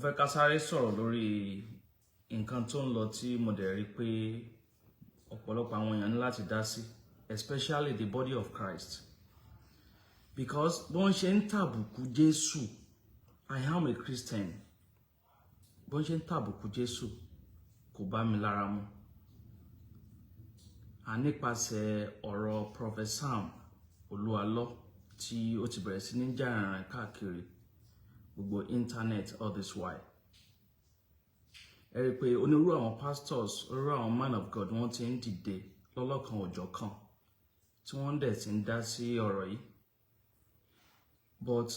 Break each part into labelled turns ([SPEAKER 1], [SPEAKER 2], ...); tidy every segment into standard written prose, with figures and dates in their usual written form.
[SPEAKER 1] Fẹ́ ká sáré sọ̀rọ̀ lórí nǹkan tó ń lọ tí mo dẹ̀ rí pé ọ̀pọ̀lọpọ̀ àwọn èèyàn ní láti dá sí, especially the body of Christ, because bọ́n ṣe ń tàbùkù Jésù, I am a Christian, bọ́n ṣe ń tàbùkù Jésù kò bá mi lára mu. À nípasẹ̀ ọ̀rọ̀ Prophet Sam Olú Alo tí ó ti bẹ̀rẹ̀ sí ní jà rìnrìn káàkiri gbogbo internet all this while, ẹ rí i pé onírúurú àwọn pastors, onírúurú àwọn man of God, wọ́n ti ń dìde lọ́lọ́kan òjọ̀kan tí wọ́n dẹ̀ ti ń dá sí ọ̀rọ̀ yìí. But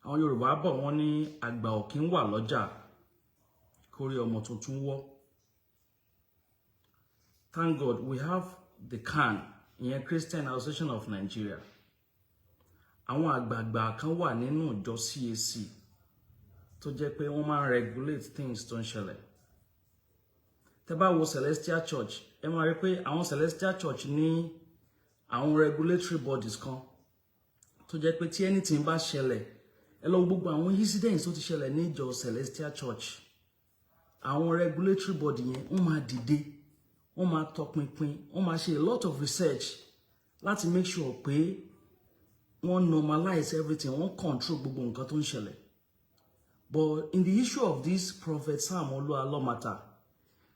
[SPEAKER 1] àwọn Yorùbá bọ̀, wọ́n ní àgbà ò kí ń wà lọ́jà kórí ọmọ tuntun wọ́. Thank God we have the CAN, ìyẹn Christian Association of Nigeria. Àwọn àgbààgbà kan wà nínú ìjọ CAC tó jẹ́ pé wọ́n máa ń regulate things tó ń ṣẹlẹ̀. Tẹ́ bá wo Celestial Church, ẹ máa rí pé àwọn Celestial Church ní àwọn regulatory bodies kan tó jẹ́ pé tí anything bá ṣẹlẹ̀, ẹ lọ wo gbogbo àwọn incidents tó ti ṣẹlẹ̀ ní ìjọ Celestial Church, àwọn regulatory body yẹn, wọ́n máa dìde, wọ́n máa tọpinpin, wọ́n máa ṣe a lot of research láti make sure pé wọ́n normalize everything, wọ́n control gbogbo nǹkan tó ń ṣẹlẹ̀. But in the issue of this Prophet Sam Olu Alo matter,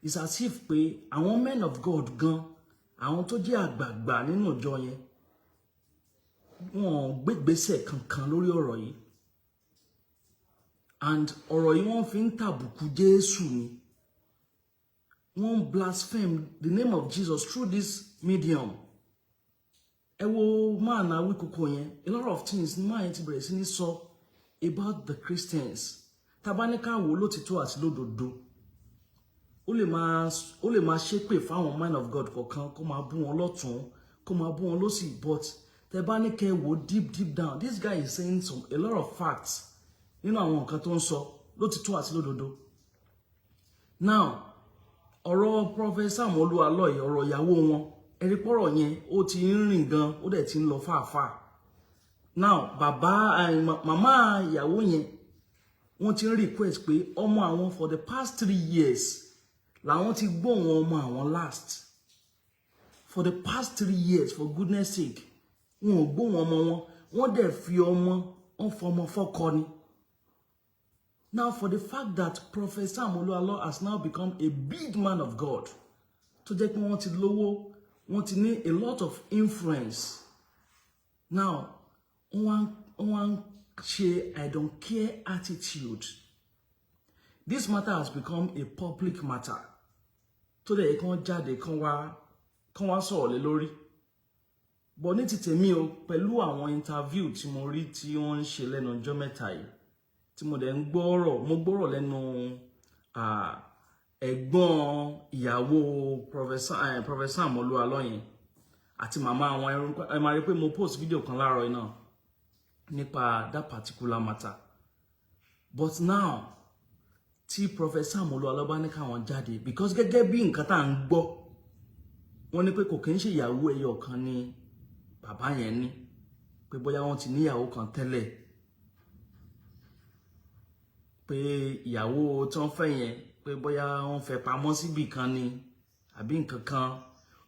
[SPEAKER 1] it's as if pé àwọn men of God gan, àwọn tó jẹ́ àgbààgbà nínú ìjọ yẹn, wọ́n gbégbèsè kankan lórí ọ̀rọ̀ yìí. And ọ̀rọ̀ yìí, wọ́n fi ń tàbùkù Jésù ni. Wọ́n blaspheme the name of Jesus through this medium. Ẹ wo man Awíkókó yẹn, a lot of things ní man yẹn ti bẹ̀rẹ̀ sí ní sọ about the Christians. Tabaníkà wò lótìtọ́ àti lódodo, ó lè máa ṣépè fáwọn man of God kọ̀ọ̀kan, kó máa bú wọn lọ́tún, kó máa bú wọn lósì, but tẹ bá ní kẹ́ wò deep deep down, this guy is saying some a lot of facts nínú àwọn nǹkan tó ń sọ lótìtọ́ àti lódodo. Now, ọ̀rọ̀ Prophet Sam Olú Alo yìí, ọ̀rọ̀ ìyàwó wọn, ẹ̀rí pọ̀rọ̀ yẹn, ó ti ń rìn gan, ó dẹ̀ ti ń lọ fàáfàá. Now, bàbá, màmá ìyàwó yẹn, wọ́n ti ń request pé ọmọ àwọn, for the past 3 years làwọn ti gbóhùn ọmọ àwọn last. For the past 3 years, for goodness sake, wọn ò gbóhùn ọmọ wọn. Wọ́n dẹ̀ fi ọmọ wọn fọmọ fọ́kọ ni. Now, for the fact that Prophet Sam Olu Alo has now become a big man of God, tó jẹ́ pé wọ́n ti lówó, wọ́n ti ní a lot of influence now, wọ́n wá ń ṣe "I don't care" attitude. This matter has become a public matter tó dẹ̀ yẹ kán jáde, kán wá sọ̀rọ̀ lé lórí. But ní ti tèmi o, pẹ̀lú àwọn interview tí mo rí tí wọ́n ń ṣe lẹ́nu ọjọ́ mẹ́ta yìí, tí mo dẹ̀ ń gbọ́rọ̀, mo gbọ́rọ̀ lẹ́nu ẹ̀gbọ́n ìyàwó Prophet Sam Olú Alo yẹn àti màmá àwọn, ẹ máa rí pé mo post video kan láàárọ̀ yìí náà nípa that particular matter. But now, tí Prophet Sam Olú Alo bá ní káwọn jáde, because gẹ́gẹ́ bí nǹkan tá à ń gbọ́, wọ́n ní pé kò kí ń ṣe ìyàwó ẹyọ kan ni bàbá yẹn ní, pé bóyá wọ́n ti níyàwó kan tẹ́lẹ̀, pé ìyàwó tí wọ́n fẹ́ yẹn, pé bóyá wọ́n fẹ́ pamọ́ síbì kan ni àbí nǹkan kan.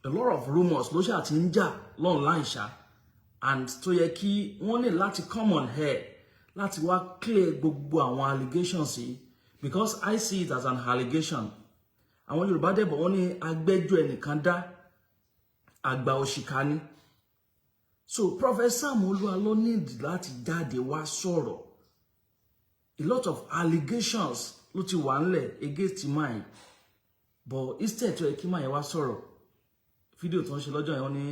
[SPEAKER 1] A lot of rumours ló ṣáà ti ń jà online ṣá, and tó yẹ kí wọ́n ní láti come on air láti wá clear gbogbo àwọn allegations yìí, because I see it as an allegation. Àwọn Yorùbá dẹ̀ bọ̀, wọ́n ní agbẹ́jọ́ ẹnìkan dá, àgbà òṣìkà ni. So Prophet Sam Olú Alo need láti jáde wá sọ̀rọ̀. A lot of allegations ló ti wà ńlẹ̀ against man, but instead tó yẹ kí man yẹn wá sọ̀rọ̀, fídíò tó ń ṣe lọ́jọ́ yẹn, wọ́n ní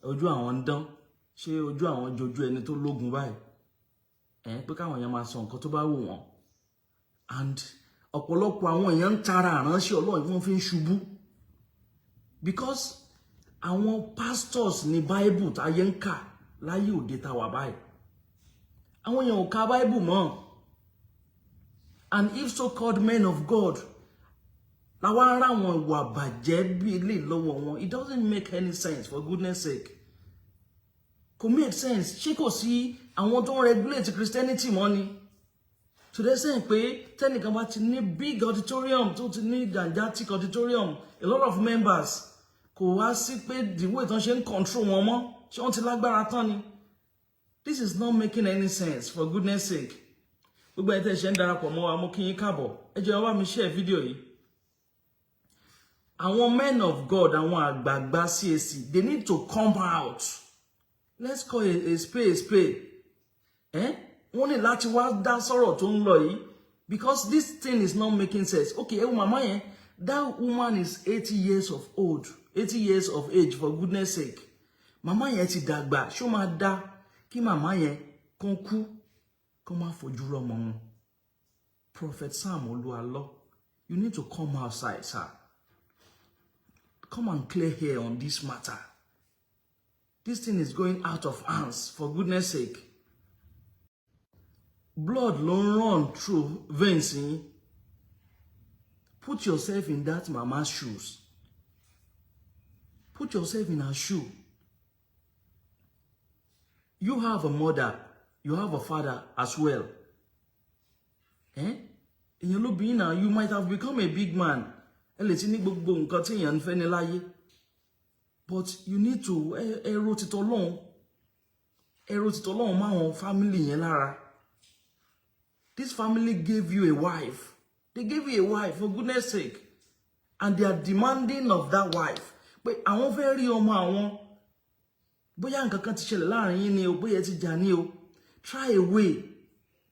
[SPEAKER 1] ojú àwọn ń dán, ṣé ojú àwọn jojú ẹni tó lógun báyìí ẹ̀, pé káwọn èèyàn máa sọ nǹkan tó bá wù wọ́n. And ọ̀pọ̀lọpọ̀ àwọn èèyàn ń tara àránṣẹ́ Ọlọ́run, wọ́n fi ń ṣubú, because àwọn pastors ní Bible táyé ń kà láyé òde tá wà báyìí. Àwọn èèyàn ò ka Bible mọ́. And if so called men of God làwọn ará àwọn ìwà bàjẹ́ bí ilé lọ́wọ́ wọn, it doesn't make any sense. For goodness sake, kò make sense. Ṣé kò sí àwọn tó ń regulate Christianity mọ́ ni? So they saying pé tẹnìkan bá ti ní big auditorium, tó ti ní gigantic auditorium, a lot of members, kò wá sí pé the way tán ṣe ń control wọn mọ́. Ṣé wọ́n ti lágbára tán ni? This is not making any sense, for goodness sake. Gbogbo ẹ̀ tẹ́ ṣe ń darapọ̀ mọ́ wa, mo kí yín káàbọ̀. Ẹ jẹ́ wá mi share fídíò yìí. Àwọn men of God, àwọn àgbààgbà CAC, they need to come out. Let's call a spade a spade. Eh? Wọ́n ní láti wá dá sọ̀rọ̀ tó ń lọ yìí, because this thing is not making sense. Okay, ẹ wo màmá yẹn. That woman is 80 years of old, 80 years of age, for goodness sake. Màmá yẹn ti dàgbà. Ṣó máa dá kí màmá yẹn kán kú, kán má fojú rọmọ wọn? Prophet Sam Olualo, you need to come outside, sir. Come and clear here on this matter. This thing is going out of hands, for goodness sake. Blood ló ń run through veins yín. Put yourself in that mama's shoes. Put yourself in her shoe. You have a mother, you have a father as well. Eh? Èèyàn ló bí náà. You might have become a big man, ẹ lè ti ní gbogbo nǹkan tí èèyàn ń fẹ́ ní láyé, but you need to ẹrù títọ́ lọ́hùn, ẹrù títọ́ lọ́hùn máwọn family yẹn lára. This family gave you a wife. They gave you a wife, for goodness sake, and they are demanding of that wife pé àwọn fẹ́ rí ọmọ àwọn. Bóyá nǹkan kan ti ṣẹlẹ̀ láàrin yín ni o, bóyá ẹ ti jà ní o, try a way.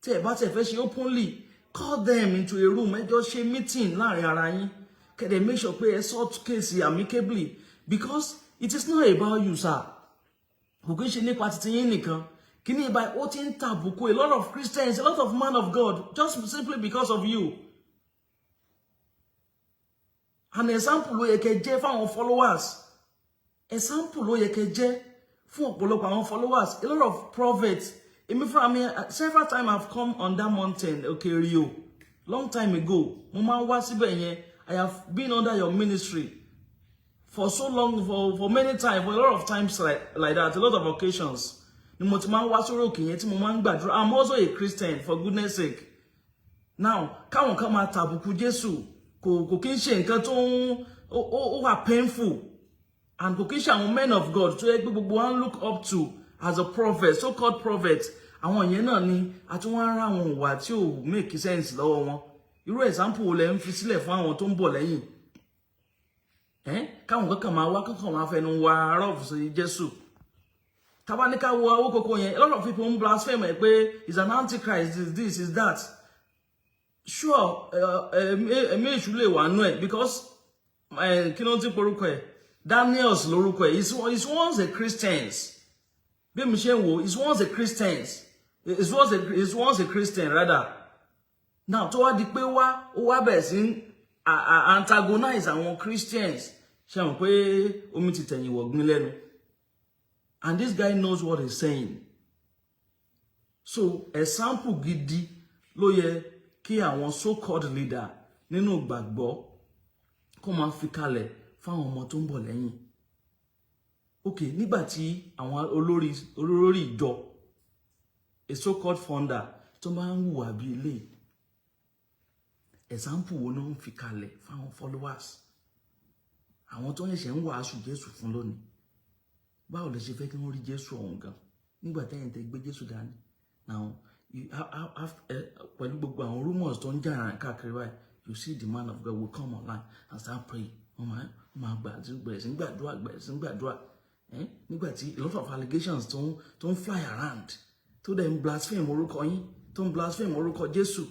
[SPEAKER 1] Tí ẹ bá tẹ̀ fẹ́ ṣe openly, call them into a room, ẹ jọ ṣe meeting láàrin ara yín, kẹ́ dẹ̀ make sure pé ẹ sort case amicably, because it is not about you, sir. Kò kí ń ṣe nípa titi yín nìkan. Kíní ìbá ó ti ń tàbùkù a lot of Christians, a lot of man of God, just simply because of you. An example ló yẹ kẹ́ jẹ́ fáwọn followers. Example ló yẹ kẹ́ jẹ́ fún ọ̀pọ̀lọpọ̀ àwọn followers, a lot of prophets. Èmi fúnra mi, several times I've come on that mountain, Òkè Rio, long time ago. Mo máa ń wá síbẹ̀ yẹn. I have been under your ministry for so long, for many times, for a lot of times like that, a lot of occasions ni mo ti máa ń wá sórí òkè yẹn tí mo máa ń gbàdúrà. I'm also a Christian, for goodness sake. Now, káwọn kan máa tàbùkù Jésù, kò kí ń ṣe nǹkan tó ń ó wà painful, and kò kí ń ṣe àwọn men of God tó yẹ pé gbogbo wa ń look up to as a prophet, so called prophet, àwọn yẹn náà ni a tún wá ń rá àwọn ìwà tí ò make sense lọ́wọ́ wọn. Irú example wo lẹ ń fi sílẹ̀ fún àwọn tó ń bọ̀ lẹ́yìn? Káwọn kankan máa wá, kankan máa fẹnu wa rọ́ọ̀fù sí Jésù. Tabaníká wo Awíkonko yẹn, a lot of people ń blaspheme ẹ pé is an antichrist, is this, is that. Sure, ẹ̀mí èṣù lè wà nú ẹ̀, because kí ló ń tí porúkọ ẹ̀, Daniels lórúkọ ẹ̀, is once a Christians. Bí mi ṣe ń wò, is once a Christians, is once a Christian rather. Now, tó wá di pé wá ó wá bẹ̀rẹ̀ sí antagonize àwọn Christians, ṣe mọ̀ pé omi ti tẹ̀yìn wọ̀gbìn lẹ́nu? And this guy knows what he's saying. So example gidi ló yẹ kí àwọn so-called leader nínú ìgbàgbọ́ kó máa fi kalẹ̀ fáwọn ọmọ tó ń bọ̀ lẹ́yìn. Ok, nígbà tí àwọn olórí ìjọ, a so-called founder, tó máa ń hùwà bí eléyìí, example wo náà ń fi kalẹ̀ fáwọn followers, àwọn tó ń ṣẹ̀ṣẹ̀ ń wàásù Jésù fún lónìí? Báwo lè ṣe fẹ́ kí wọ́n rí Jésù ọ̀hún gan nígbà tẹ́yìn tẹ́ gbé Jésù dání? Now, pẹ̀lú gbogbo àwọn rumors tó ń jà ràn káàkiri báyìí, you see the man of God will come online and start praying. Wọ́n máa gbà bẹ̀rẹ̀ sí ń gbàdúrà, bẹ̀rẹ̀ sí ń gbàdúrà nígbà tí a lot of allegations tó ń fly around, tó dẹ̀ ń blaspheme orúkọ yín, tó ń blaspheme orúkọ Jésù.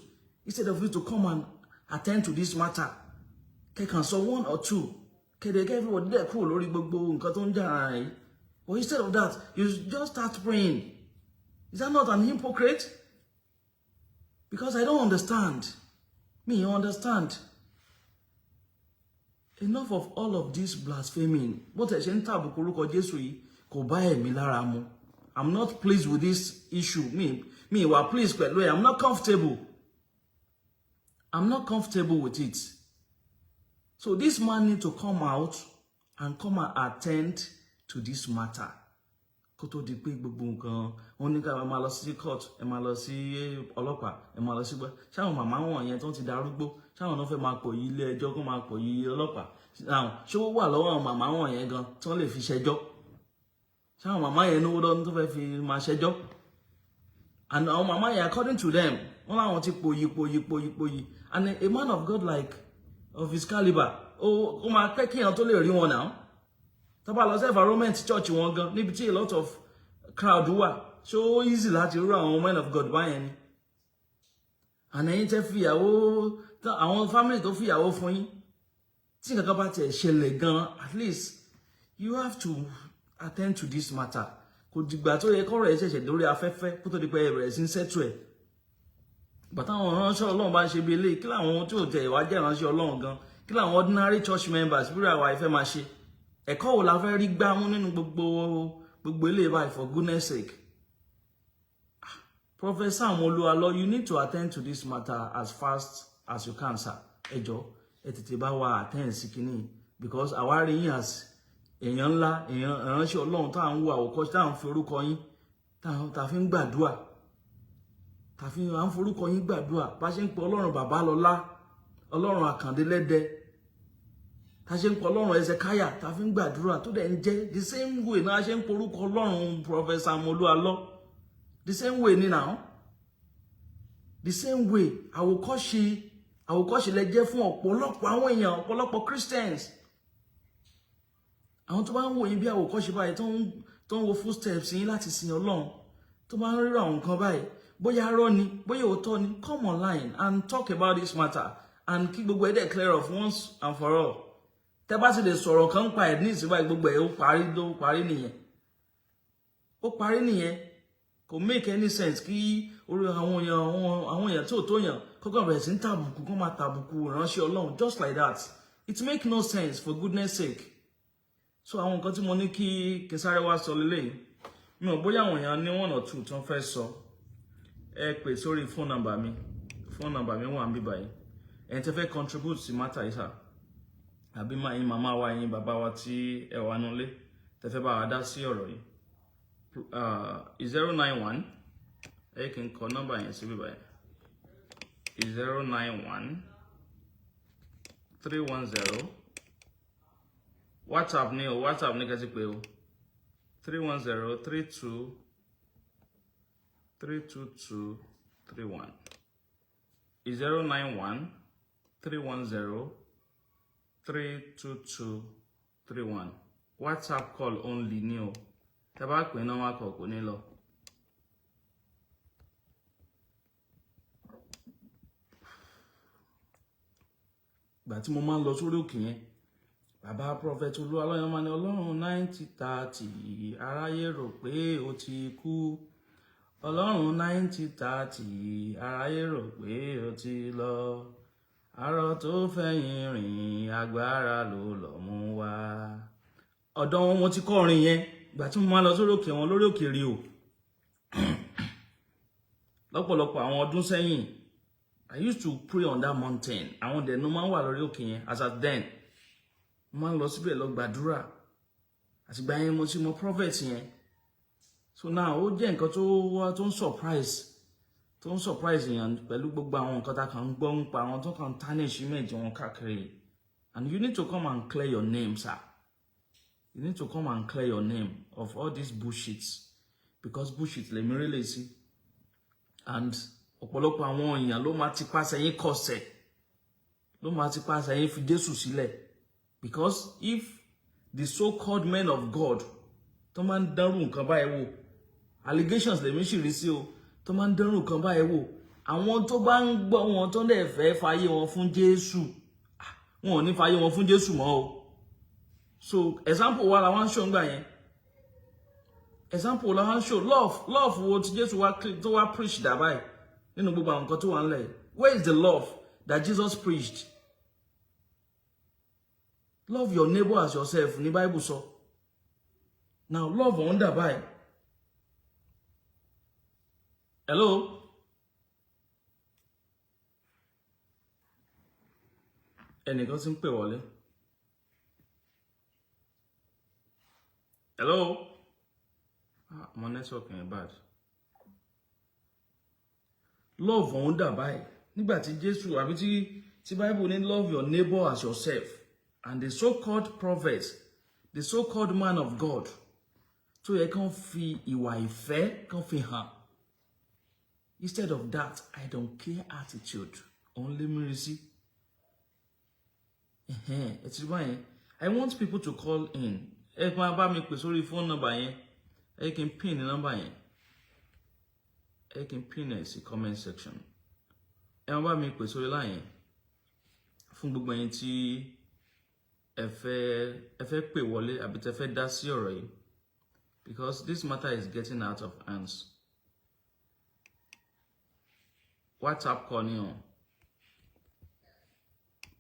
[SPEAKER 1] Instead of you to come and attend to this matter, kẹkàn sọ one or two, kẹdẹ everybody dẹ̀ kúrò lórí gbogbo nǹkan tó ń jà ràn yìí, but instead of that, you just start praying. Is that not an hypocrite? Because I don't understand. Me, you understand. Enough of all of this blaspheming. Bó tẹ̀ ṣe ń tàbùkù orúkọ Jésù yìí, kò bá ẹ̀mí lára mu. I'm not pleased with this issue. Me wà pleased pẹ̀lú ẹ̀. I'm not comfortable. I'm not comfortable with it. So this man need to come out and come and attend to this matter. Kó tó di pé gbogbo nǹkan wọn ní ká máa lọ sí court, ẹ máa lọ sí ọlọ́pàá, ẹ máa lọ sí gbá. Ṣáwọn màmá wọn yẹn tó ti darúgbó, ṣáwọn náà fẹ́ máa pọ̀ yí ilé ẹjọ́, kó máa pọ̀ yí ọlọ́pàá? Ṣé ó wà lọ́wọ́ àwọn màmá wọn yẹn gan tí wọ́n lè fi ṣẹjọ́? Ṣáwọn màmá yẹn náwó lọ́dún tó fẹ́ fi máa ṣẹjọ́? And àwọn màmá yẹn, according to them, wọ́n láwọn ti pòyì, pòyì, pòyì, pòyì. And a man of God like of his caliber, ó máa pẹ́ kí èèyàn tó lè rí wọn náà. Tó bá lọ sí environment church wọn gan, níbi tí a lot of crowd wà, ṣó easy láti rú àwọn men of God báyẹn ni? And ẹ̀yin tẹ́ fìyàwó, àwọn family tó fìyàwó fún yín, tí nǹkan kan bá tiẹ̀ ṣẹlẹ̀ gan, at least you have to attend to this matter. Kò dìgbà tó yẹ kọ́rọ̀ ẹ̀ ṣẹ̀ṣẹ̀ dórí afẹ́fẹ́ kó tó di pé ẹ bẹ̀rẹ̀ sí ń settle ẹ̀. Bàtà àwọn ìránṣẹ́ Ọlọ́run bá ń ṣe bí eléyìí, kí làwọn tí ò tẹ̀ wá jẹ́ ìránṣẹ́ Ọlọ́run gan, kí làwọn ordinary church members bí àwa ìfẹ́ máa ṣe? Ẹ̀kọ́ wo la fẹ́ rí gbámú nínú gbogbo eléyìí báyìí, for goodness sake? Prophet Sam Oluwalo, you need to attend to this matter as fast as you can, sir. Ẹ jọ̀ọ́, ẹ tètè bá wa attend sí kínní, because àwa rí yín as èèyàn ńlá, èèyàn ìránṣẹ́ Ọlọ́run tá à ń wo àwòkọ́ṣe, tá à ń fi orúkọ yín tá a fi ń gbàdúrà, tá a fi à ń forúkọ yín gbàdúrà. Bá ṣe ń pe Ọlọ́run bàbá lọ́lá, Ọlọ́run Àkàndé lẹ́dẹ, tá a ṣe ń pe Ọlọ́run Ẹsẹ̀káyà, tá a fi ń gbàdúrà, tó dẹ̀ ń jẹ́ the same way náà a ṣe ń porúkọ Ọlọ́run Prophet Sam Olúalọ́, the same way ni now, the same way. Àwòkọ́ṣe lẹ jẹ́ fún ọ̀pọ̀lọpọ̀ àwọn èèyàn, ọ̀pọ̀lọpọ̀ Christians. Àwọn tó bá ń wò yín bí àwòkọ́ṣe báyìí, tó ń wo footsteps yín láti sin Ọlọ́run, tó bá ń rí àwọn nǹkan báyìí, bóyá arọ́ ni, bóyá òótọ́ ni, come online and talk about this matter and kí gbogbo ẹ̀ dẹ̀ clear off once and for all. Tẹ́ bá sì lè sọ̀rọ̀ kan pa ẹ̀ ní ìsìn báyìí, gbogbo ẹ̀ ó parí, ló parí nìyẹn, ó parí nìyẹn. Kò make any sense kí orí àwọn èèyàn tí ò tó yàn kọ́kọ́ bẹ̀rẹ̀ sí ń tàbùkù, kó máa tàbùkù ìránṣẹ́ Ọlọ́run just like that. It make no sense, for goodness sake. So àwọn nǹkan tí mo ní kí n sáré wá sọ lélẹ́yìí, mi ò bóyá àwọn èèyàn ní one or two tí wọ́n fẹ́ sọ. Ẹ pè sórí phone number mi. Phone number mi wà níbí báyìí. Ẹ̀yin tẹ́ fẹ́ contribute sí matter yìí sà, àbí máa yín màmá wa, yín bàbá wa tí ẹ wà nulẹ̀, tẹ́ fẹ́ bá wa dá sí ọ̀rọ̀ yìí, 091, ẹ kí n kọ nọ́mbà yẹn síbí báyìí, 091 310. WhatsApp ní o, WhatsApp ní kẹ́sì pé o, 310 32 322 31, 09131032231. WhatsApp call only ní o. Tẹ́ bá pè náà, wá kọ̀ kò ní lọ. Ìgbà tí mo máa ń lọ sórí òkè yẹn, bàbá Prophet Olúwalọ́yàn máa ní, "Ọlọ́run 1930, aráyé rò pé ó ti kú. Ọlọ́run 1930, aráyé rò pé ó ti lọ. Arọ tó fẹ̀yìn rìn, agbára ló lọ mú wá." Ọ̀dọ̀ wọn mo ti kọ́ orin yẹn. Ìgbà tí mo máa lọ sórí òkè wọn, lórí òkè rí o, lọ́pọ̀lọpọ̀ àwọn ọdún sẹ́yìn, I used to pray on that mountain. Àwọn dẹ̀nu máa ń wà lórí òkè yẹn. As at then, mo máa ń lọ síbẹ̀ lọ gbàdúrà. Àtìgbà yẹn mo ti mọ prophet yẹn. So now, ó jẹ́ nǹkan tó wá tó ń surprise èèyàn pẹ̀lú gbogbo àwọn nǹkan tá a kàn ń gbọ́ ń pa àwọn tó kàn ń tarnish image wọn káàkiri. And you need to come and clear your name, sir. You need to come and clear your name of all these bullshits, because bullshit lèmi rí lè sí. And ọ̀pọ̀lọpọ̀ àwọn èèyàn ló máa ti pàṣẹ yín kọsẹ̀, ló máa ti pàṣẹ yín fi Jésù sílẹ̀, because if the so-called men of God tó máa ń dánrù nǹkan báyìí wò, allegations lèmi sì rí sí o, tó máa ń dánrù nǹkan báyìí wò, àwọn tó bá ń gbọ́ wọn, tó dẹ̀ fẹ́ fàyè wọn fún Jésù, wọn ò ní fàyè wọn fún Jésù mọ́ o. So example wa làwọn ń ṣò ń gbà yẹn. Example làwọn ń ṣò. Love, love wo tí Jésù wá tó wá preach dà báyìí nínú gbogbo àwọn nǹkan tó wà ńlẹ̀? Where is the love that Jesus preached? "Love your neighbor as yourself" ní Bible sọ. Now, love ọ̀hún dà báyìí? Hello, ẹnìkan tí ń pè wọlé. Hello. Mo network yẹn bad. Love ọ̀hún dà báyìí nígbà tí Jésù àbí tí Bible ní love your neighbor as yourself, and the so-called prophets, the so-called man of God tó yẹ kán fi ìwà ìfẹ́ kán fi hàn, instead of that, "I don't care" attitude òun lè mírí sí. Ẹ ti rí báyẹn. I want people to call in. Ẹ máa bá mi pè sórí phone number yẹn. Ẹ kí n pin ní number yẹn, ẹ kí n pin ẹ sí comment section. Ẹ máa bá mi pè sórí line yẹn. Fún gbogbo ẹ̀yin tí ẹ fẹ́ pè wọlé àbí tẹ́ fẹ́ dá sí ọ̀rọ̀ yìí, because this matter is getting out of hands. WhatsApp call ni o.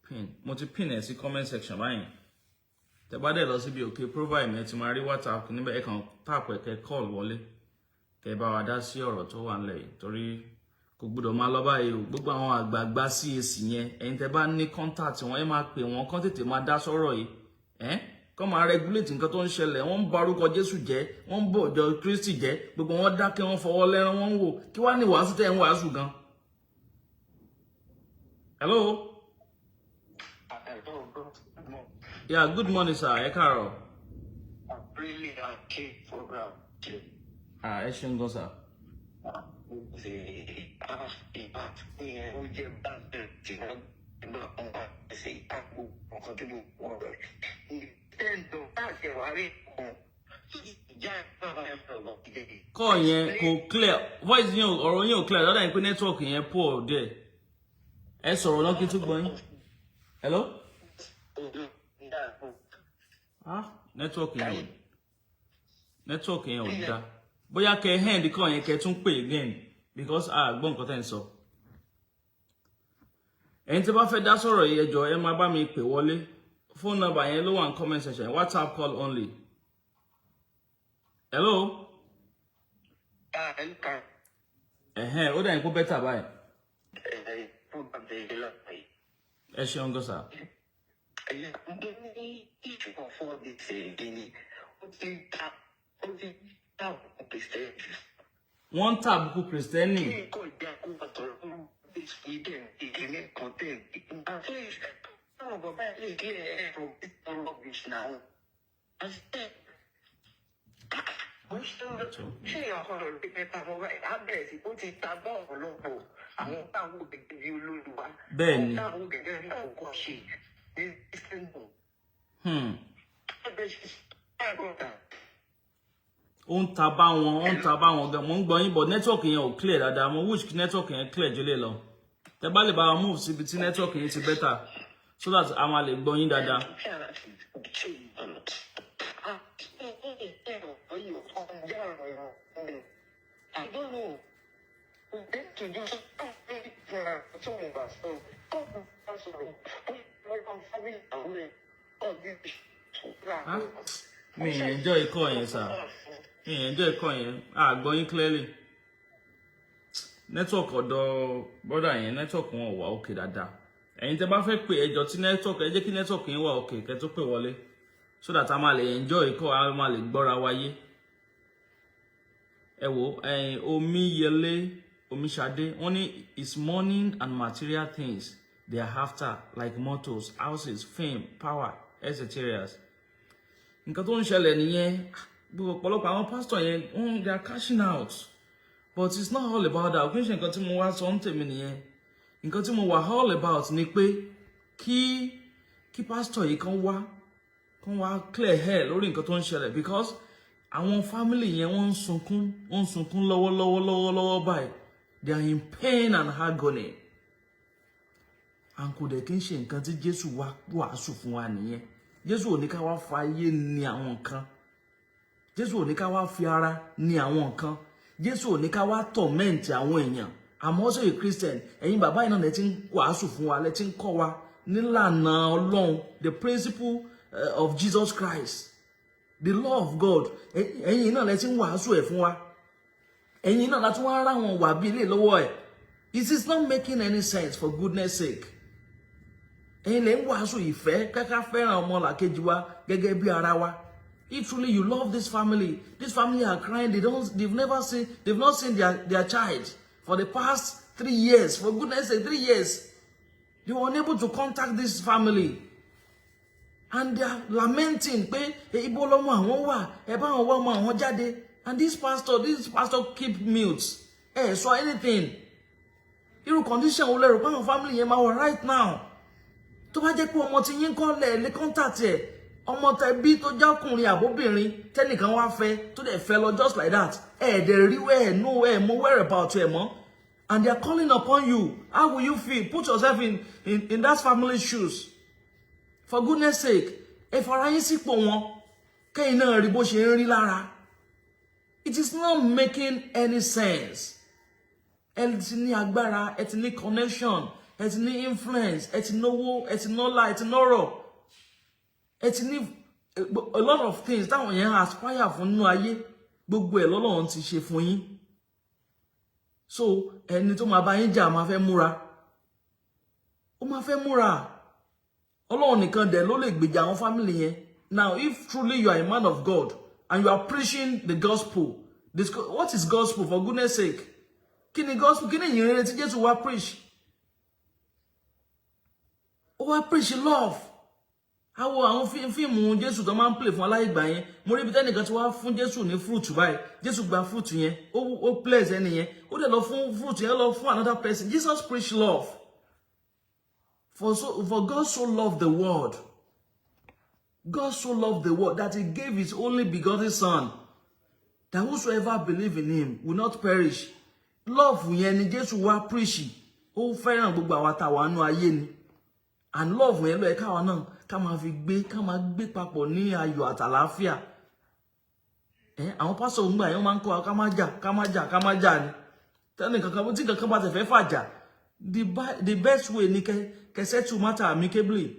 [SPEAKER 1] Pin, mo ti pin ẹ sí comment section báyìí. Tẹ́ bá dẹ̀ lọ síbi òkè profile mi, ẹ ti máa rí WhatsApp níbẹ̀. Ẹ kàn tap ẹ, kẹ́ call wọlé, kẹ́ bá wa dá sí ọ̀rọ̀ tó wà nílẹ̀ yìí, torí kò gbọ́dọ̀ máa lọ báyìí o. Gbogbo àwọn àgbààgbà CAC yẹn, ẹ̀yin tẹ́ bá ní contact wọn, ẹ máa pè wọ́n kán tètè máa dá sọ̀rọ̀ yìí, ẹ́ kọ́ máa regulate nǹkan tó ń ṣẹlẹ̀. Wọ́n ń ba orúkọ Jésù jẹ́, wọ́n ń bọ̀ ọjọ́ Kristi jẹ́. Gbogbo wọn dákẹ́, wọ́n fọwọ́ lẹ́rán, wọ́n ń wò. Kí wàá ní wàásù tẹ́ ń wàásù gan? Hello.
[SPEAKER 2] Hello, good morning.
[SPEAKER 1] Yeah, good morning, sir. Ẹ káàárọ̀.
[SPEAKER 2] Really okay program.
[SPEAKER 1] Ah, ẹ ṣeun gan, sir.
[SPEAKER 2] Ṣe ìyẹn ó jẹ́ báńkì tí wọ́n gbọ́ ọ̀hún ṣe àpò nǹkan tí mo wọ̀ rẹ̀. Ìtẹ́ǹtò láti wà rí kan ìjà bàbá ẹ̀ sọ̀rọ̀ ìdè.
[SPEAKER 1] Call yẹn kò clear. Voice yẹn, ọ̀rọ̀ yẹn ò clear lọ́dà yẹn, pé network yẹn poor díẹ̀. Ẹ sọ̀rọ̀ náà kí n tún gbọ́ yín. Hello. Ah, network yẹn ò dá. Bóyá kẹ́ end call yẹn, kẹ́ tún pè again, because a gbọ́ nǹkan tẹ́ ń sọ. Ẹ̀yin tí bá fẹ́ dá sọ̀rọ̀ yìí, ẹ jọ̀ọ́, ẹ máa bá mi pè wọlé. Phone number yẹn ló wà ní comment section. WhatsApp call only. Hello. Ẹ̀hẹ́n, ó dà yín kó better báyìí. Ẹ ṣeun gan, sir.
[SPEAKER 2] Ní ìṣùkọ̀ fún ọdún ṣèǹdí ni ó ti ta Kristẹni.
[SPEAKER 1] Wọ́n ń tàbùkù Kristẹni.
[SPEAKER 2] Kí nǹkan ìjà kó wà tọrọ fún ìdẹ̀ ìdílé kan tẹ̀ at least àwọn bàbá yìí clear air from this rubbish now. Ṣé ìyàwó rẹ̀ rí pépà mọ́ báyìí? Á bẹ̀rẹ̀ sí ó ti ta bá ọ̀pọ̀lọpọ̀ àwọn táwọn gẹ́gẹ́ bí olóluwa.
[SPEAKER 1] Bẹ́ẹ̀ ni.
[SPEAKER 2] Àwọn táwọn gẹ́gẹ́ bí àwòkọ́ ṣe ní Istanbul.
[SPEAKER 1] Ó ń ta bá wọn, ó ń ta bá wọn gan. Mo ń gbọ́ yín, but network yẹn ò clear dáadáa. Mo wish kí network yẹn clear jùlẹ̀ lọ. Tẹ bá lè bá wa move síbi tí network yẹn ti better, so that a máa lè gbọ́ yín dáadáa.
[SPEAKER 2] I don't know. Then to do something.
[SPEAKER 1] Ah, mi ì enjoy call yẹn, sir. Mi ì enjoy call yẹn. A gbọ́ yín clearly. Network ọ̀dọ̀ brother yẹn, network wọn ò wà okay dáadáa. Ẹ̀yin tẹ́ bá fẹ́ pè, ẹ jọ̀ọ́, tí network, ẹ jẹ́ kí network yín wà okay kẹ́ tó pè wọlé, so that a máa lè enjoy call, a máa lè gbọ́ra wáyé. Ẹ wo ẹ̀yin Omíyẹlé Omíṣadé, wọ́n ní it's money and material things they are after, like motors, houses, fame, power, etc. Nǹkan tó ń ṣẹlẹ̀ nìyẹn. Gbogbo ọ̀pọ̀lọpọ̀ àwọn pastor yẹn wọ́n, they are cashing out, but it's not all about that. Kì í ṣe nǹkan tí mo wá sọ ń tèmi nìyẹn. Nǹkan tí mo wà all about ni pé kí pastor yìí kan wá clear hair lórí nǹkan tó ń ṣẹlẹ̀, because àwọn family yẹn, wọ́n ń sunkún, wọ́n ń sunkún lọ́wọ́lọ́wọ́ lọ́wọ́lọ́wọ́ báyìí. They are in pain and agony, and kò dẹ̀ kí n ṣe nǹkan tí Jésù wá wàásù fún wa nìyẹn. Jésù ò ní ká wá fa ayé ní àwọn nǹkan. Jésù ò ní ká wá fi ara ní àwọn nǹkan. Jésù ò ní ká wá torment àwọn èèyàn. I'm also a Christian. Ẹ̀yin bàbá yìí náà lẹ ti ń wàásù fún wa, lẹ ti ń kọ́ wa nílànà Ọlọ́run, the principle of Jesus Christ, the law of God. Ẹ̀yin náà lẹ ti ń wàásù ẹ̀ fún wa. Ẹ̀yin náà láti wá rá wọn wà bí ilé lọ́wọ́ ẹ̀. It is not making any sense, for goodness sake. Ẹ̀yin lẹ ń wàásù ìfẹ́, kẹ́kẹ́ fẹ́ràn ọmọlàkejì wa gẹ́gẹ́ bí ara wa. If truly you love this family, this family are crying. They don't, they've never seen, they've not seen their child for the past 3 years. For goodness sake, 3 years. They were unable to contact this family. And they are lamenting pé ibo lọmọ àwọn wà, ẹ bá àwọn wá ọmọ àwọn jáde. And this pastor keep mute. Ẹ sọ anything. Irú condition wo lẹ rò pé àwọn family yẹn máa wà right now? Tó bá jẹ́ pé ọmọ tí yín kọ́ lẹ̀ lé contact ẹ̀, ọmọ tẹbí tó jákùnrin àbóbìnrin tẹnìkan wá fẹ́, tó dẹ̀ fẹ́ lọ just like that, ẹ dẹ̀ rí ẹ no ẹ mọ whereabout ẹ mọ́, and they are calling upon you, how will you feel? Put yourself in that family's shoes. For goodness sake, ẹ fara yín sípò wọn, kẹ́yìn náà rí bó ṣe ń rí lára. It is not making any sense. Ẹ ti ní agbára, ẹ ti ní connection, ẹ ti ní influence, ẹ ti náwó, ẹ ti nọ́lá, ẹ ti nọ́rọ̀, ẹ ti ní a lot of things táwọn yẹn aspire fún nínú ayé. Gbogbo ẹ̀ lọ́lọ́run ti ṣe fún yín. So ẹni tó máa bá yín jà máa fẹ́ múra, ó máa fẹ́ múra. Ọlọ́run nìkan dẹ̀ ló lè gbèjà àwọn family yẹn. Now, if truly you are a man of God and you are preaching the gospel, this, what is gospel, for goodness sake? Kí ni gospel? Kí ni ìyìnrere tí Jésù wá preach? Ó wá preach love. Àwọ àwọn fíìmù Jésù tó máa ń play fún aláìgbà yẹn, mo rí ibi tẹ́nìkan tí wàá fún Jésù ní fruit báyìí. Jésù gba fruit yẹn, ó bless ẹni yẹn, ó dẹ̀ lọ fún fruit yẹn lọ fún another person. Jesus preach love. For God so loved the world, God so loved the world that he gave his only begotten son, that whosoever believe in him will not perish. Love yẹn ni Jésù wá preach. Ó fẹ́ràn gbogbo àwa tá a wà nínú ayé ni, and love yẹn ló yẹ káwa náà ká máa fi gbé, ká máa gbé papọ̀ ní ayọ̀ àtàlàáfíà. Ẹ àwọn pásọ̀ ń gbà yẹn, wọ́n máa ń kọ́ wa ká má jà, ká má jà, ká má jà ni. Tẹ́lẹ̀ kankan tí kankan bá tẹ̀ fẹ́ fàjà, the best way ni kẹ́ settle matter amicably.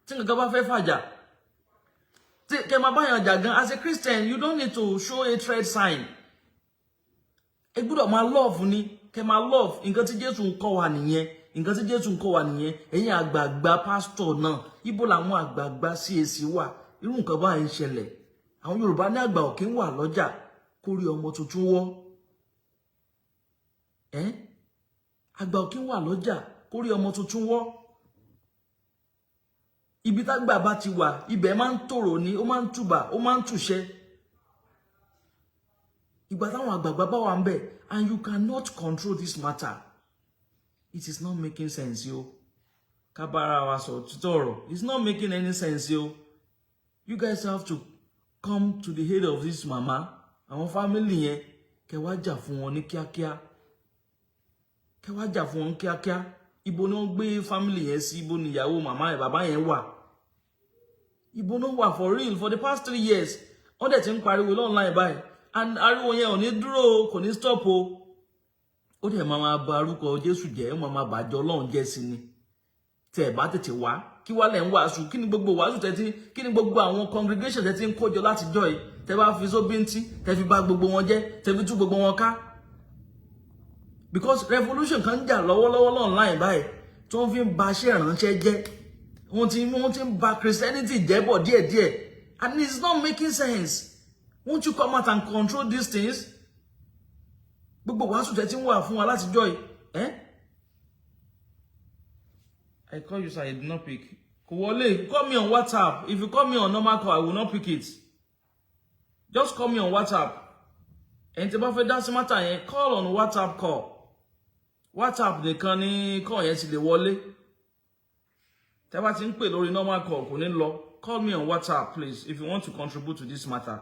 [SPEAKER 1] Tí kankan bá fẹ́ fàjà, tí kẹ́ máa báyàn jà gan, as a Christian, you don't need to show a threat sign. Ẹ gbọ́dọ̀ máa love ni, kẹ́ máa love. Nǹkan tí Jésù ń kọ́ wa nìyẹn, nǹkan tí Jésù ń kọ́ wa nìyẹn. Ẹ̀yin àgbààgbà pásítọ̀ náà, ibo làwọn àgbààgbà CAC wà? Irú nǹkan báyìí ń ṣẹlẹ̀. Àwọn Yorùbá ní àgbà òkè ń wà lọ́jà kó rí ọmọ tuntun wọ́ ẹ́. Àgbà òkè ń wà lọ́jà kó rí ọmọ tuntun wọ́. Ibi tágbà bá ti wà, ibẹ̀ máa ń tòrò ní, ó máa ń tùbà, ó máa ń tùṣẹ́. Ìgbà táwọn àgbààgbà bá wà ń bẹ̀, and you cannot control this matter, it is not making sense yo. Ká bára wa sọ títọ́ ọ̀rọ̀, it's not making any sense yo. You guys have to come to the head of this mama, àwọn family yẹn, kẹ́ wá jà fún wọn ní kíákíá, kẹ́ wá jà fún wọn ní kíákíá. Ibo ni wọ́n gbé family yẹn sí? Ibo ni ìyàwó màmá ẹ̀, bàbá yẹn wà? Ibo náà wà for real for the past 3 years? Wọ́n dẹ̀ ti ń pariwo online báyìí, and ariwo yẹn ò ní dúró o, kò ní stop o. Ó dẹ̀ máa máa ba orúkọ Jésù jẹ́, ó máa máa bàjẹ́ Ọlọ́run jẹ́ sí ni. Tẹ́ ẹ̀ bá tètè wá, kí wá lẹ̀ ń wàásù? Kí ni gbogbo wàásù tẹ́tí? Kí ni gbogbo àwọn congregation tẹ́tí ń kójọ láti jọ yìí, tẹ́ bá fi sóbíntí, tẹ́ fi bà gbogbo wọn jẹ́, tẹ́ fi tú gbogbo wọn ká? Because revolution kan ń jà lọ́wọ́lọ́wọ́ online báyìí tó ń fi ba iṣẹ́ ìránṣẹ́ jẹ́. Wọ́n ti ń ba Christianity jẹ́ bọ̀ díẹ̀díẹ̀, and it's not making sense. Won't you come out and control these things? Gbogbo wàásù tẹ́ ti ń wà fún wa láti jọ yìí, eh? I call you, sir, you did not pick. Kò wọlé. Call me on WhatsApp. If you call me on normal call, I will not pick it. Just call me on WhatsApp. Ẹni tí bá fẹ́ dá sí matter yẹn, call on WhatsApp call. WhatsApp nìkan ní call yẹn ti lè wọlé. Tẹ́ bá ti ń pè lórí normal call, kò ní lọ. Call me on WhatsApp, please, if you want to contribute to this matter.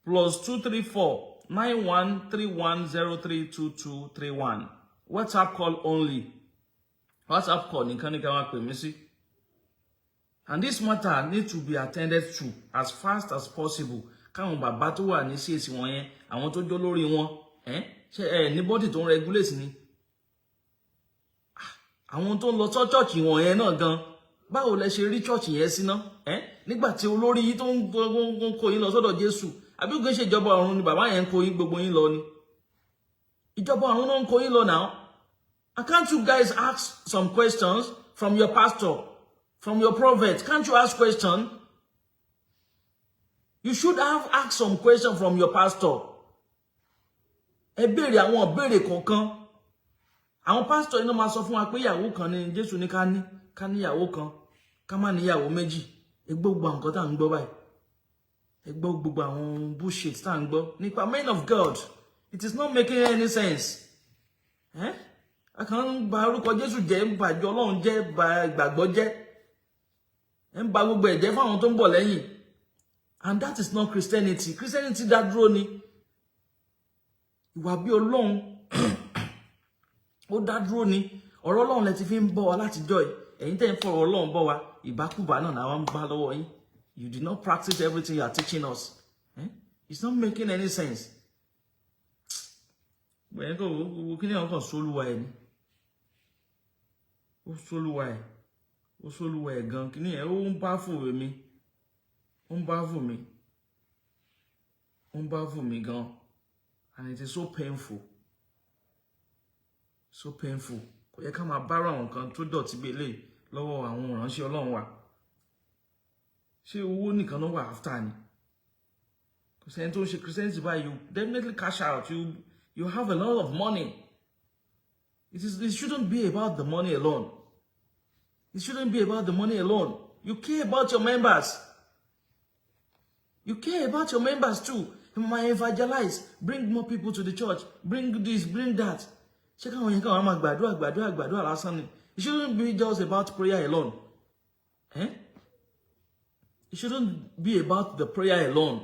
[SPEAKER 1] +234 91 3103 2231. WhatsApp call only. WhatsApp call nìkan ní ká máa pè mí sí. And this matter need to be attended to as fast as possible. Káwọn bàbá tó wà ní CAC wọn yẹn, àwọn tó jó lórí wọn, ẹ ṣe ẹ ní body tó ń regulate ni. Àwọn tó ń lọ church wọn yẹn náà gan, báwo lẹ ṣe rí church yẹn síná ẹ, nígbà tí olórí yìí tó ń kó yín lọ sọ́dọ̀ Jésù? Àbí kò ń ṣe ìjọba ọ̀run ni bàbá yẹn ń kó yín, gbogbo yín lọ ni? Ìjọba ọ̀run náà ń kó yín lọ now. And can't you guys ask some questions from your pastor, from your prophet? Can't you ask question? You should have asked some question from your pastor. Ẹ béèrè àwọn ìbéèrè kọ̀ọ̀kan. Àwọn pastor iná máa sọ fún wa pé ìyàwó kan ni Jésù ní ká ní, ká níyàwó kan, ká má níyàwó méjì. Ẹ gbọ́ gbogbo àwọn nǹkan tá à ń gbọ́ báyìí. Ẹ gbọ́ gbogbo àwọn bullshit tá à ń gbọ́ nípa men of God. It is not making any sense. Eh? A kàn ń ba orúkọ Jésù jẹ́, ń ba ìjọ Ọlọ́run jẹ́, ba ìgbàgbọ́ jẹ́, ń ba gbogbo ẹ̀ jẹ́ fáwọn tó ń bọ̀ lẹ́yìn. And that is not Christianity. Christianity dá dúró ni. Ìwà bí Ọlọ́run, ó dá dúró ni. Ọ̀rọ̀ Ọlọ́run lẹ ti fi ń bọ́ wa látijọ́ yìí. Ẹ̀yin tẹ́ ń fọ̀rọ̀ Ọlọ́run bọ́ wa, ìbákúbá náà làwọn ń bá lọ́wọ́ yín. You did not practice everything you are teaching us. Eh? It's not making any sense. Bẹ́ẹ̀ kò wo kí ni àwọn kan sólúwa ẹ̀ ni. Ó sólúwa ẹ̀, ó sólúwa ẹ̀ gan. Kí ni ẹ̀, ó ń bá fò mi, ó ń bá fò mi, ó ń bá fò mí gan. And it is so painful, so painful. Kò yẹ ká máa bára àwọn nǹkan tó dọ̀tí bí eléyìí lọ́wọ́ àwọn ìránṣẹ́ Ọlọ́run wa. Ṣé owó nìkan ló wà after ni? Kò sẹ́ni tó ń ṣe Christianity báyìí, you definitely cash out, you have a lot of money. It shouldn't be about the money alone. It shouldn't be about the money alone. You care about your members. You care about your members too. You might evangelize, bring more people to the church, bring this, bring that. Ṣé káwọn yẹn káwọn máa gbàdúrà, gbàdúrà, gbàdúrà lásán ni? It shouldn't be just about prayer alone. Eh? It shouldn't be about the prayer alone.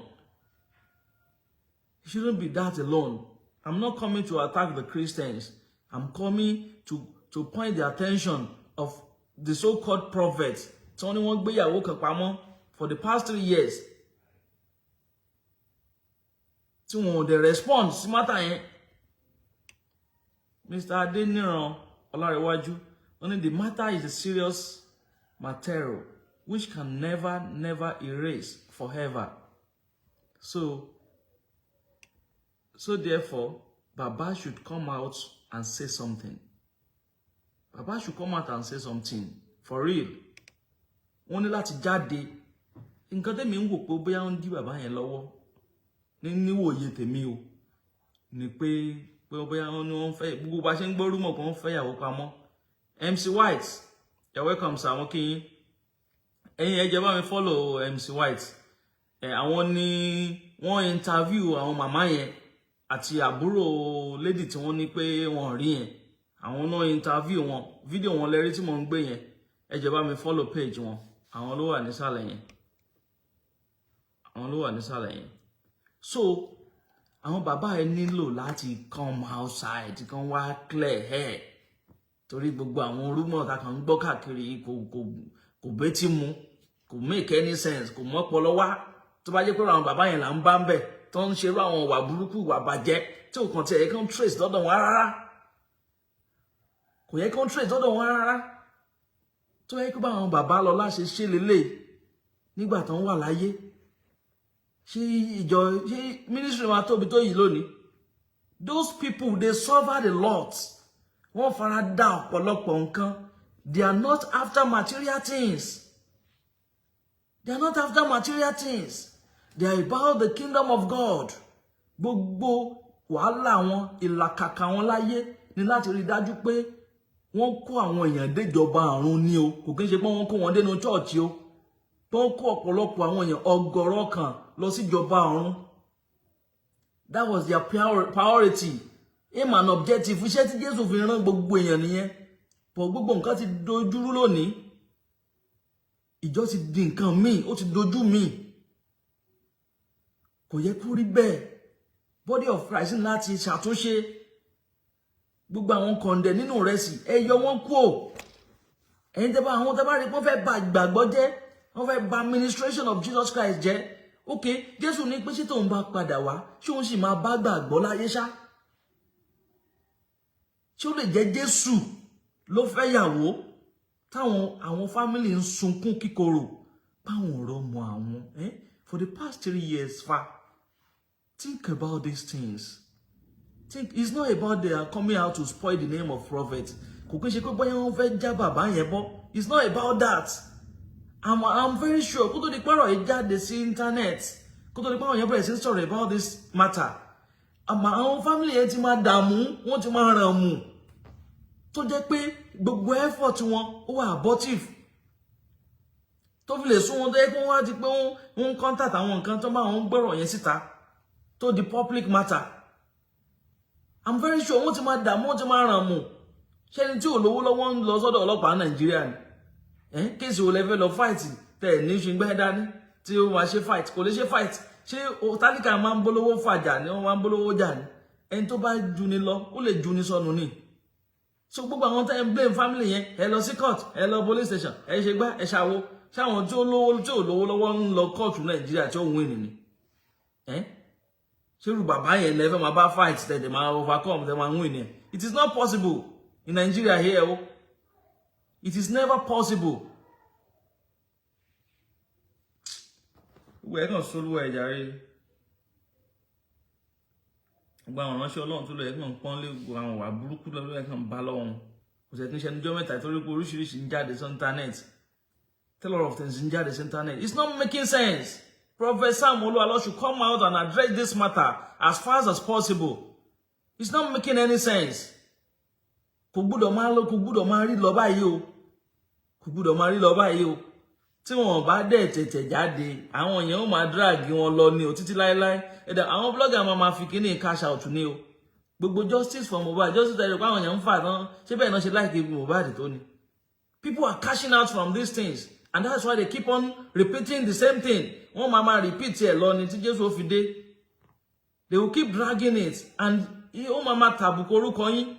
[SPEAKER 1] It shouldn't be that alone. I'm not coming to attack the Christians. I'm coming to point the attention of the so-called prophets tí wọ́n ní wọ́n gbéyàwó kan pamọ́ for the past 3 years, tí wọn ò dẹ̀ respond sí matter yẹn. Mr. Adeniran Ọlárẹ̀wájú, wọ́n ní the matter is a serious material which can never, never erase forever. So therefore, Baba should come out and say something. Baba should come out and say something for real. Wọ́n ní láti jáde. Nǹkan tẹ́mi ń wò pé bóyá ń dí bàbá yẹn lọ́wọ́ ní níwòye tèmi o ni pé bóyá wọ́n ní wọ́n fẹ́, gbogbo bá ṣe ń gbọ́ rumour kan, wọ́n fẹ́ ìyàwó pamọ́. MC White, you're welcome, sir. Àwọn kí yín. Ẹ̀yin, ẹ jẹ́ bá mi follow MC White. Ẹ àwọn ní wọ́n interview àwọn màmá yẹn àti àbúrò lady tí wọ́n ní pé wọ́n rí yẹn. Àwọn náà interview wọn. Fídíò wọn lẹ́rí tí mò ń gbé yẹn. Ẹ jẹ́ bá mi follow page wọn. Àwọn ló wà nísàlẹ̀ yẹn, àwọn ló wà nísàlẹ̀ yẹn. So àwọn bàbá ẹ nílò láti come outside, kan wá clear hair, torí gbogbo àwọn rumour tá kàn ń gbọ́ káàkiri kò bétí mu, kò make any sense, kò mọ́pọlọ wá. Tó bá jẹ́ pé àwọn bàbá yẹn là ń bá ń bẹ̀ tó ń ṣerú àwọn ìwà burúkú, ìwà bàjẹ́ tí ò kàn tiẹ̀ yẹ kán trace lọ́dọ̀ wọn rárá, kò yẹ kán trace lọ́dọ̀ wọn rárá. Tó yẹ kó bá àwọn bàbá lọ láṣẹ ṣe lélẹ̀ nígbà tó ń wà láyé, ṣé ìjọ, ṣé ministry máa tóbi tó yìí lónìí? Those people, they suffered a lot. Wọ́n fara dà ọ̀pọ̀lọpọ̀ nǹkan. They are not after material things. They are not after material things. They are about the kingdom of God. Gbogbo wàhálà wọn, ìlàkàkà wọn láyé ni láti rí dájú pé wọ́n kó àwọn èèyàn déjọba ọ̀run ní o. Kò kí n ṣe pé wọ́n kó wọn dénú church o, tó ń kó ọ̀pọ̀lọpọ̀ àwọn èèyàn, ọ̀gọ̀rọ̀ kan lọ síjọba ọ̀run. That was their priority, aim and objective. Iṣẹ́ tí Jésù fi rán gbogbo èèyàn nìyẹn. Pọ̀ gbogbo nǹkan ti dojúrú lónìí. Ìjọ ti di nǹkan míì, ó ti dojú míì. Kò yẹ kó rí bẹ́ẹ̀. Body of Christ ní láti ṣàtúnṣe. Gbogbo àwọn kọ̀ǹdẹ̀ nínú rẹ̀ sì, ẹ yọ wọ́n kúò. Ẹ̀yin tẹ́ bá, àwọn tẹ́ bá rí pé wọ́n fẹ́ bà ìgbàgbọ́ jẹ́, wọ́n fẹ́ bà ministration of Jesus Christ jẹ́. Ok, Jésù ní pé ṣé tóun bá padà wá, ṣé òun sì máa bá gbàgbọ́ láyé ṣá? Ṣé ó lè jẹ́ Jésù ló fẹ́ yàwó táwọn àwọn family ń sunkún kíkorò báwọn ọ̀rọ̀ mọ àwọn, eh? For the past 3 years fa. Think about these things. Think. It's not about they are coming out to spoil the name of prophet. Kò kí n ṣe pé bóyá wọ́n fẹ́ já bàbá yẹn bọ́. It's not about that. I'm very sure kó tó di pẹ́rọ̀ yìí jáde sí internet, kó Kó tó di pé àwọn èèyàn bẹ̀rẹ̀ sí sọ̀rọ̀ about this matter, àmọ́ àwọn family yẹn ti máa dààmú, wọ́n ti máa ràn mù, tó jẹ́ pé gbogbo effort wọn, ó wà abortive, tó fi lè sún wọn, tó yẹ kó wọ́n á di pé wọ́n ń contact àwọn nǹkan tó bá wọn gbọ́rọ̀ yẹn síta, tó di public matter. I'm very sure wọ́n ti máa dààmú, wọ́n ti máa ràn mù. Ṣẹ́ni tí ò lówó lọ́wọ́ ń lọ sọ́dọ̀ ọlọ́pàá Nàìjíríà ni? Case wo lẹ fẹ́ lọ fight tẹ̀ ní ṣùgbọ́n dání tí ó máa ṣe fight? Kò lè ṣe fight. Ṣé tálíkà máa ń bólówó fàjà ni? Wọ́n máa ń bólówó jà ni? Ẹni tó bá juni lọ, ó lè juni sọnù ni. So gbogbo àwọn tẹ́ ń blame family yẹn, ẹ lọ sí court, ẹ lọ police station, ẹ ṣe gbá, ẹ ṣàwo. Ṣáwọn tí ó lówó, tí ò lówó lọ́wọ́ ń lọ kóòtù Nàìjíríà tí ó win ni? Ẹ ṣerú bàbá yẹn lẹ fẹ́ máa bá fight, tẹ̀lé máa overcome, tẹ̀ máa win yẹn? It is not possible in Nigeria here o. It is never possible. Gbogbo ẹ̀ kàn sólúwà ẹ̀ jàre. Gbogbo àwọn ìránṣẹ́ Ọlọ́run tó lọ ẹ̀ kàn pọ́n lé, gbogbo àwọn ìwà burúkú lọ́wọ́ ẹ̀ kàn bá lọ́wọ́ wọn. Kò sẹ̀ kí n ṣe ẹnujọ́ mẹ́ta, torí pé oríṣiríṣi ń jáde sí internet. A lot of things ń jáde sí internet. It's not making sense. Prophet Sam Olu should come out and address this matter as fast as possible. It's not making any sense. Kò gbúdọ̀ máa lọ, kò gbúdọ̀ máa rí lọ báyìí o, kò gbúdọ̀ máa rí lọ báyìí o. Tí wọn bá dẹ̀ tètè jáde, àwọn èèyàn ó máa drag wọn lọ ní o títí láéláé. Ẹ̀dá àwọn blogger máa fi kíní cash out ní o. Gbogbo justice for Mohbad, justice ẹ̀rọ pé àwọn èèyàn ń fà tán, ṣé bẹ́ẹ̀ náà ṣe láìpẹ́ Mohbad tó ni? People are cashing out from these things, and that's why they keep on repeating the same thing. Wọ́n máa repeat ẹ̀ lọ ni tí Jésù ó fi dé. They will keep dragging it, and ó máa tàbùkù orúkọ yín.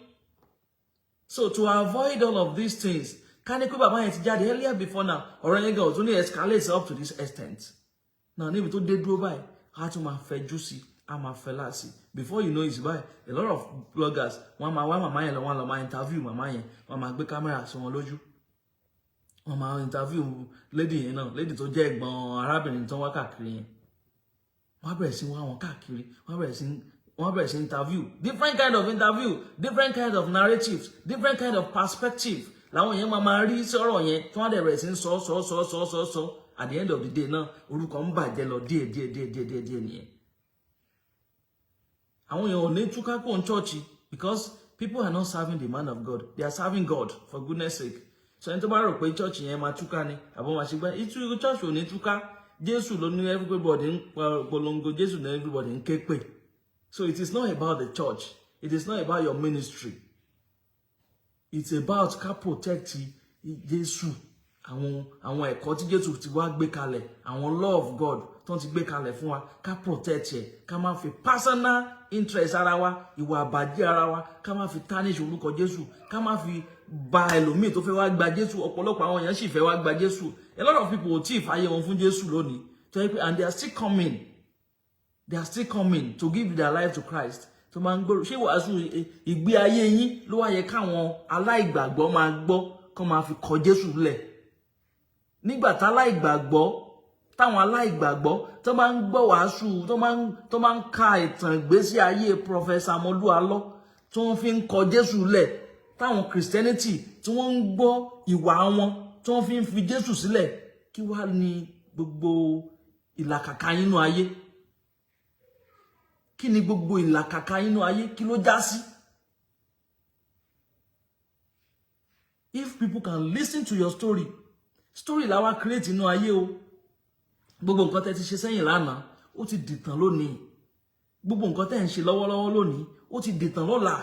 [SPEAKER 1] So to avoid all of these things, ká ní pé bàbá yẹn ti jáde earlier before now, ọ̀rọ̀ yẹn gan ò tún ní escalate up to this extent now. Níbi tó dé dúró báyìí, a tún máa fẹjú sí, a máa fẹ́ láàsì. Before you know it báyìí, a lot of bloggers, wọ́n máa wá màmá yẹn lọ, wọ́n lọ máa interview màmá yẹn, wọ́n máa gbé kámẹ́rà sí wọn lójú, wọ́n máa interview lady yẹn náà, lady tó jẹ́ ẹ̀gbọ́n arábìnrin tó ń wá káàkiri yẹn. Wọ́n á bẹ̀rẹ̀ sí wá wọn káàkiri, wọ́n bẹ̀rẹ̀ sí interview, different kind of interview, different kind of narratives, different kind of perspective làwọn yẹn máa rí sọ̀rọ̀ yẹn, tí wọ́n dẹ̀ bẹ̀rẹ̀ sí ń sọ sọ sọ sọ sọ sọ. At the end of the day náà, orúkọ ń bàjẹ́ lọ díẹ̀ díẹ̀ díẹ̀ díẹ̀ díẹ̀ díẹ̀ nìyẹn. Àwọn èèyàn ò ní túká kó ń church, because people are not serving the man of God, they are serving God, for goodness sake. So ẹni tó bá rò pé church yẹn máa túká ni, àbọ̀ máa ṣe gbá ìtú, church ò ní túká. Jésù ló ní everybody ń polongo, Jésù ní everybody ń ké pè. So it is not about the church, it is not about your ministry, it's about ká protect Jésù, àwọn ẹ̀kọ́ tí Jésù ti wá gbé kalẹ̀, àwọn law of God tó ti gbé kalẹ̀ fún wa, ká protect ẹ̀, ká má fi personal interest ara wa, ìwà àbàjẹ́ ara wa, ká má fi tarnish orúkọ Jésù, ká má fi ba ẹlòmíì tó fẹ́ wá gba Jésù. Ọ̀pọ̀lọpọ̀ àwọn èèyàn sì fẹ́ wá gba Jésù. A lot of people ò tí ì fàyè wọn fún Jésù lónìí, tó yẹ pé, and they are still coming, they are still coming to give their life to Christ. Tó máa ń gbọ́rọ̀, ṣé wàásù ìgbé ayé yín ló wá yẹ káwọn aláìgbàgbọ́ máa gbọ́, kó máa fi kọ Jésù lẹ̀? Nígbà tá aláìgbàgbọ́, táwọn aláìgbàgbọ́ tó máa ń gbọ́ wàásù, tó máa ń ka ìtàn ìgbésí ayé Prophet Olu Alo, tí wọ́n fi ń kọ Jésù lẹ̀, táwọn Christianity tí wọ́n ń gbọ́ ìwà wọn, tí wọ́n fi ń fi Jésù sílẹ̀, kí wá ní gbogbo ìlàkàkà nínú ayé? Kí ni gbogbo ìlàkàkà inú ayé? Kí ló já sí? If people can listen to your story, story làwa create inú ayé o. Gbogbo nǹkan tẹ́ ti ṣe sẹ́yìn lánàá, ó ti dìtàn lónìí. Gbogbo nǹkan tẹ́ ń ṣe lọ́wọ́lọ́wọ́ lónìí, ó ti dìtàn lọ́la.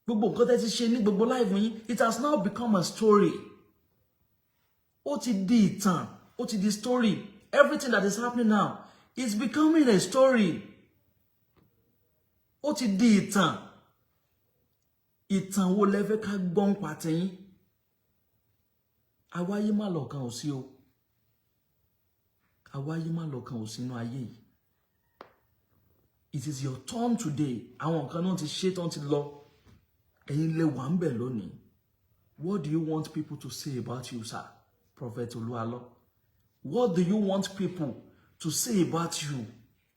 [SPEAKER 1] Gbogbo nǹkan tẹ́ ti ṣe ní gbogbo life yín, it has now become a story. Ó ti di ìtàn, ó ti di story. Everything that is happening now is becoming a story. Ó ti di ìtàn. Ìtàn wo lẹ fẹ́ ká gbọ́ ń pa tiyín? Awáyé má lọ kan ò sí o. Awáyé má lọ kan ò sínú ayé yìí. It is your turn today. Àwọn nǹkan náà ti ṣe tán, ti lọ, ẹ̀yin lẹ wà ń bẹ̀ lónìí. What do you want people to say about you, sir? Prophet Olu Alo, what do you want people to say about you?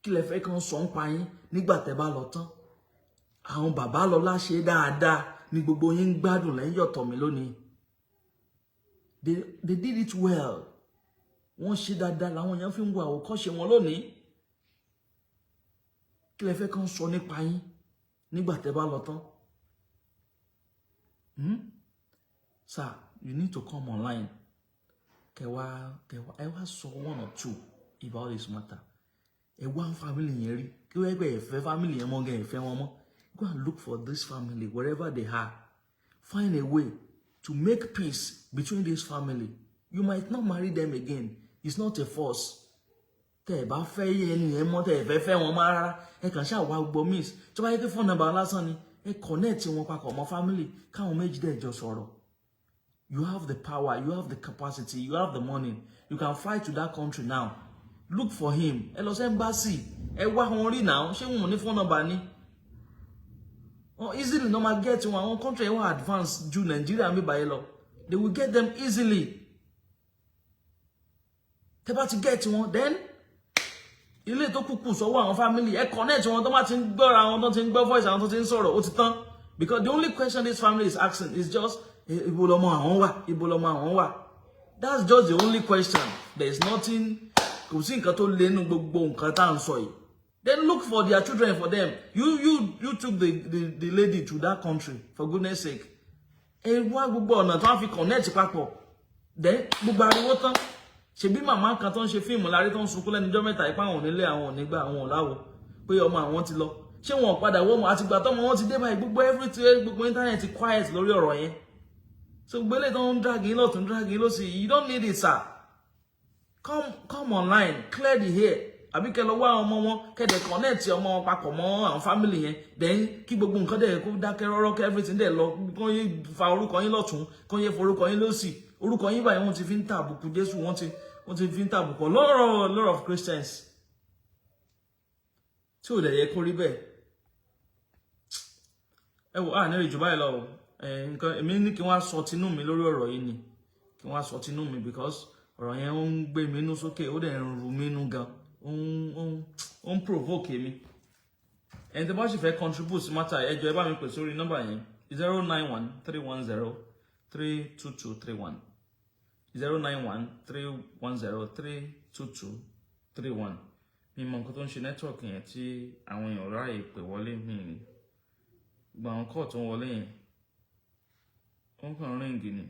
[SPEAKER 1] Kí lẹ fẹ́ kàn sọ ń pa yín nígbà tẹ́ bá lọ tán? Àwọn bàbá lọlá ṣe dáadáa ní gbogbo yín ń gbádùn lẹ́yìn ọ̀tọ̀ mi lónìí. They did it well. Wọ́n ṣe dáadáa làwọn èèyàn fi ń wo àwòkọ́ṣe wọn lónìí. Kí lẹ fẹ́ kàn sọ nípa yín nígbà tẹ́ bá lọ tán? Hmm? Sir, you need to come online. Kẹwàá kẹwàá, ẹ wá sọ one or two about this matter. Ẹ wá family yẹn rí kí wọ́n ẹgbẹ́ ẹ̀fẹ́ family yẹn mọ́ gẹ́ ẹ̀fẹ́ wọn mọ́. Go and look for this family wherever they are. Find a way to make peace between this family. You might not marry them again. It's not a force. Tẹ́ ẹ bá fẹ́ yé ẹni yẹn mọ́, tẹ́ ẹ fẹ́ fẹ́ wọn mọ́ rárá, ẹ kàn ṣáà wá gbọ́ miss tó bá yẹ kí phone number lásán ni, ẹ connect wọn papọ̀ mọ́ family, káwọn méjì dẹ̀ jọ sọ̀rọ̀. You have the power, you have the capacity, you have the money. You can fly to that country now, look for him. Ẹ lọ sí embassy, ẹ wá wọn rí náà. Ṣé wọn ò ní phone number ni? Wọn easily no ma get wọn. Àwọn country wọn advance ju Nàìjíríà mi báyìí lọ. They will get them easily. Tẹ́ bá ti get wọn, then ilé tó kúkú sọ́wọ́ àwọn family, ẹ connect wọn. Tó bá ti ń gbọ́ra àwọn, tó ti ń gbọ́ voice àwọn tó ti ń sọ̀rọ̀, ó ti tán, because the only question this family is asking is just, ibo lọmọ àwọn wà? Ibo lọmọ àwọn wà? That's just the only question. There is nothing, kò sí nǹkan tó lé nínú gbogbo nǹkan tá à ń sọ yìí. Then look for their children for them. You took the lady to that country, for goodness sake. Ẹ wá gbogbo ọ̀nà tó wá fi connect papọ̀, then gbogbo ariwo tán. Ṣebí màmá kan tó ń ṣe fíìmù lárí tó ń sunkún lẹ́nu ọjọ́ mẹ́ta ipá àwọn onílé, àwọn onígbà, àwọn òláwo pé ọmọ àwọn ti lọ. Ṣé wọn padà wọ́n mọ̀? Àtìgbà tọ́mọ wọn ti dé báyìí, gbogbo everything, gbogbo internet quiet lórí ọ̀rọ̀ yẹn. So gbogbo eléyìí tó ń drag yín lọ́tún, drag yín lọ́sì, you don't need it, sir. Come online, clear the air, àbí kẹ́ lọ wá ọmọ wọn, kẹ́ dẹ̀ connect ọmọ wọn papọ̀ mọ́ àwọn family yẹn, then kí gbogbo nǹkan dẹ̀ kó dákẹ́ rọ́rọ́, kí everything dẹ̀ lọ, kó yé fa orúkọ yín lọ́tún, kó yé forúkọ yín lọ́sì. Orúkọ yín báyìí, wọ́n ti fi ń tàbùkù Jésù, wọ́n ti fi ń tàbùkù lot of Christians tí ò dẹ̀ yẹ kó rí bẹ́ẹ̀. Ẹ wò, à ní ìjù báyìí lọ o. Nǹkan èmi ní kí wọ́n á sọ tinú mi lórí ọ̀rọ̀ yìí ni kí wọ́n á sọ tinú mi, because ọ̀rọ̀ yẹn ó ń gbé mi inú sókè, ó dẹ̀ ń ru mi inú gan, ó ń provoke mi. Ẹni tó bá sì fẹ́ contribute sí matter, ẹ jọ̀ọ́, ẹ bá mi pè sórí nọ́mbà yẹn: 09131032231, 09131032231. Mi mọ nǹkan tó ń ṣe network yẹn tí àwọn èèyàn ráàyè pè wọlé. Mi gba àwọn call tó ń wọlé yẹn, wọ́n kàn ring ni.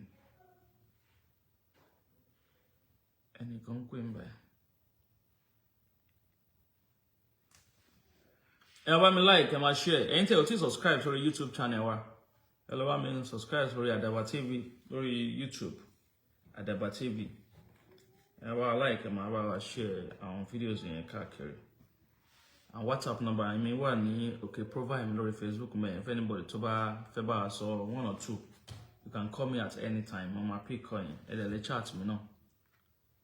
[SPEAKER 1] Ẹnìkan ń pè ń báyìí. Ẹ bá mi like, ẹ máa share. Ẹ̀yin tẹ́ ò tí subscribe sórí YouTube channel wa, ẹ lọ bá mi subscribe sórí Àdàbà TV lórí YouTube, Àdàbà TV. Ẹ bá wa like, ẹ máa bá wa share àwọn videos yẹn káàkiri. Àwọn WhatsApp number mi wà ní òkè profile mi lórí Facebook mẹ́rin. If anybody tó bá fẹ́ bá wa sọ one or two, you can call me at any time. Mo máa pick call yẹn. Ẹ dẹ̀ lè chat mi náà.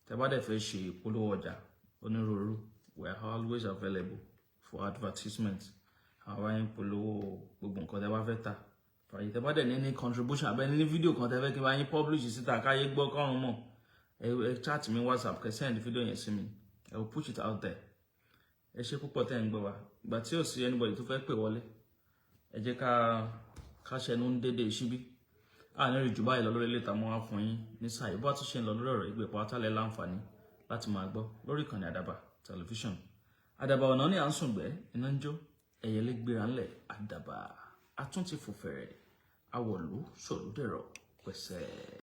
[SPEAKER 1] Tẹ́ bá dẹ̀ fẹ́ ṣe ìpolówó ọjà onírúurú, we are always available for advertisement. Àwa ń polówó gbogbo nǹkan tẹ́ bá fẹ́ tà. Fàyè tẹ́ bá dẹ̀ ní any contribution àbẹ́ ní fídíò kan tẹ́ fẹ́ kí n bá yín publish síta káyé gbọ́ kọ́run mọ̀, ẹ chat mi WhatsApp, kẹ́ send fídíò yẹn sí mi. I will push it out there. Ẹ ṣe púpọ̀ tẹ́ ń gbọ́ wa. Ìgbà tí ò sí anybody tó fẹ́ pè wọlé, ẹ jẹ́ ká ṣẹnu ń dédé síbí. A ní rí jù báyìí lọ lórí ilé ìtàmú wá fún yín ní sáà ìbá tún ṣe ń lọ lórí ọ̀rọ̀ ìgbé pátálẹ̀ láǹfààní láti máa gbọ́ lórí ìkànnì Àdàbà Tẹlifíṣàn. Àdàbà ọ̀nà ní à ń sùn gbẹ́ iná ń jó, ẹ̀yẹlé gbéra ńlẹ̀, àdàbà atúntì fò fẹ̀rẹ̀, awọ̀lú sọ̀lúdẹ̀rọ̀ pẹ̀sẹ̀.